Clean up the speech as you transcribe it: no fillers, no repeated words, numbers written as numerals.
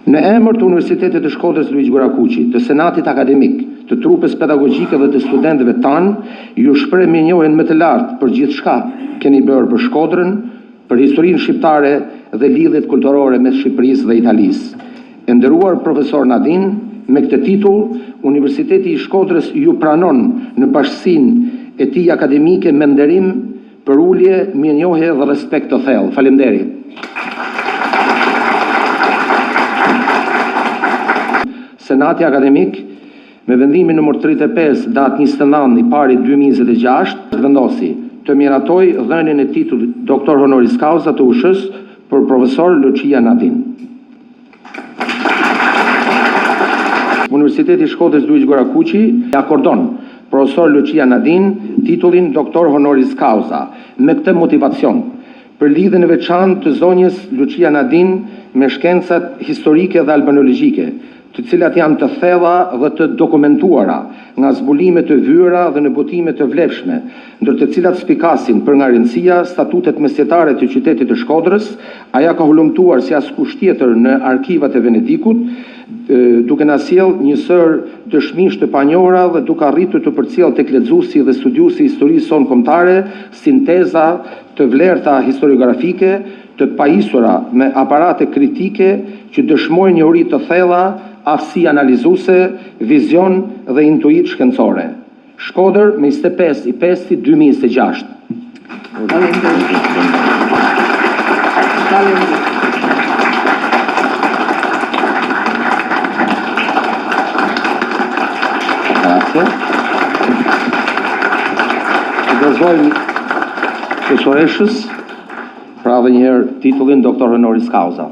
Në emër të Universitetit të Shkodrës Luigj Gurakuqi, të Senatit Akademik, të trupës pedagogjike dhe të studentëve tanë, ju shpreh mirënjohjen më të lartë për gjithçka keni bërë për Shkodrën, për historinë shqiptare dhe lidhjet kulturore mes Shqipërisë dhe Italisë. E nderuar profesor Nadin, me këtë titull, Universiteti i Shkodrës ju pranon në bashkësinë e tij akademike me nderim, përulje, mirënjohje dhe respekt të thellë. Faleminderit! Senati Akademik, me vendimin numër 35, datë 29 i pari 2026, vendosi të miratojë dhënien e titullit Doktor Honoris Causa të USH-së për profesor Lucia Nadin. Universiteti i Shkodrës Luigj Gurakuqi akordon profesor Lucia Nadin titullin Doktor Honoris Causa me këtë motivacion për lidhjen e veçantë të zonjës Lucia Nadin me shkencat historike dhe albanologjike, të cilat janë të thella dhe të dokumentuara nga zbulime të vyera dhe në botime të vlefshme, ndër të cilat spikasin për nga rëndësia statutet mesjetare të qytetit të Shkodrës, ajo ka hulumtuar si askush tjetër në arkivat e Venedikut, duke na sjellë një sërë dëshmish të panjohura dhe duke arritur të përcjellë tek lexuesi dhe studiuesi i historisë sonë kombëtare sinteza të vlerta historiografike, të pajisura me aparate kritike që dëshmojnë njohuri të thella, aftësi analizuese, vizion dhe intuitë shkencore. Shkodër, me 25 i 5 2026. Faleminderit. Faleminderit. Grazie. I dorëzojmë profesoreshës, pra edhe një herë titullin Doktor Honoris Causa.